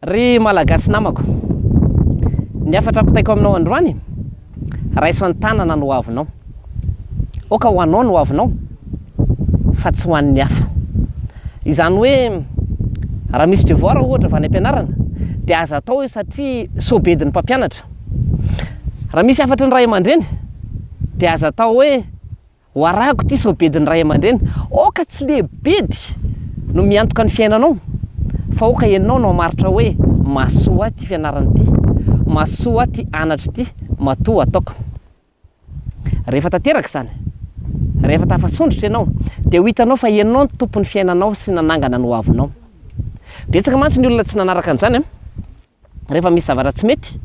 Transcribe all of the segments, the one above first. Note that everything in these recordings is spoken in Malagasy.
Ry Malagasy namako, ny hafatra ampitaiko aminao androany, raiso an-tanana ny hoavinao. Aoka ho anao ny hoavinao fa tsy ho an'ny hafa. Izany hoe raha misy devoir ohatra avy any am-pianarana dia aza atao hoe satria sao bedin'ny mpampianatra. Raha misy hafatry ny ray aman-dreny dia aza atao hoe Ho arahako ity sao bedin'ny ray aman-dreny. Aoka tsy le bedy no miantoka ny fiainanao fa aoka ianao no hamaritra hoe mahasoa ahy ity fianarana ity, mahasoa ahy ity anatra ity matoa ataoko. Rehefa tanteraka izany, rehefa tafasondrotra ianao dia ho hitanao fa ianao no tompon'ny fiainanao sy nanangana ny hoavinao. Betsaka mantsy ny olona tsy nanaraka an'izany an! Rehefa misy zavatra tsy mety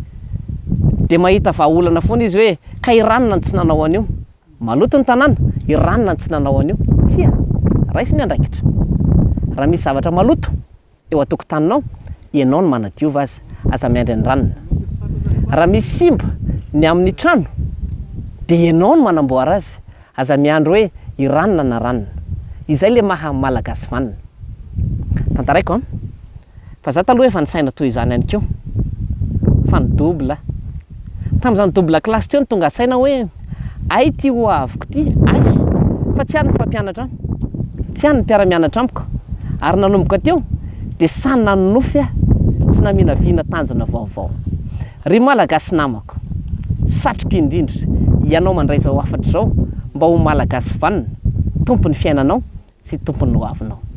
dia mahita vahaolana foana izy hoe ka i ranona no tsy nanao an'io. Maloto ny tanàna, i ranona no tsy nanao an'io. Tsia, raiso ny andraikitra. Raha misy zavatra maloto eo an-tokotaninao, ianao no manadiova azy, aza miandry an'i ranona. Raha misy simba ny amin'ny trano dia ianao no manamboara azy, aza miandry hoe i ranona na ranona. Izay le maha Malagasy vanona. Tantaraiko an! Fa za taloha efa nisaina toy izany ihany koa. Fa ny double. Tamin'izany double classe teo no tonga saina hoe ay ity ho aviko ity, ay! Fa tsy any ny mpampianatra ahy. Tsy any ny mpiara-mianatra amiko. Ary nanomboka teo dia sahy nanonofy aho sy naminavina tanjona vaovao. Ry Malagasy namako, satriko indrindra ianao mandray izao hafatra izao mba ho Malagasy vanona, tompon'ny fiainanao sy tompon'ny hoavinao.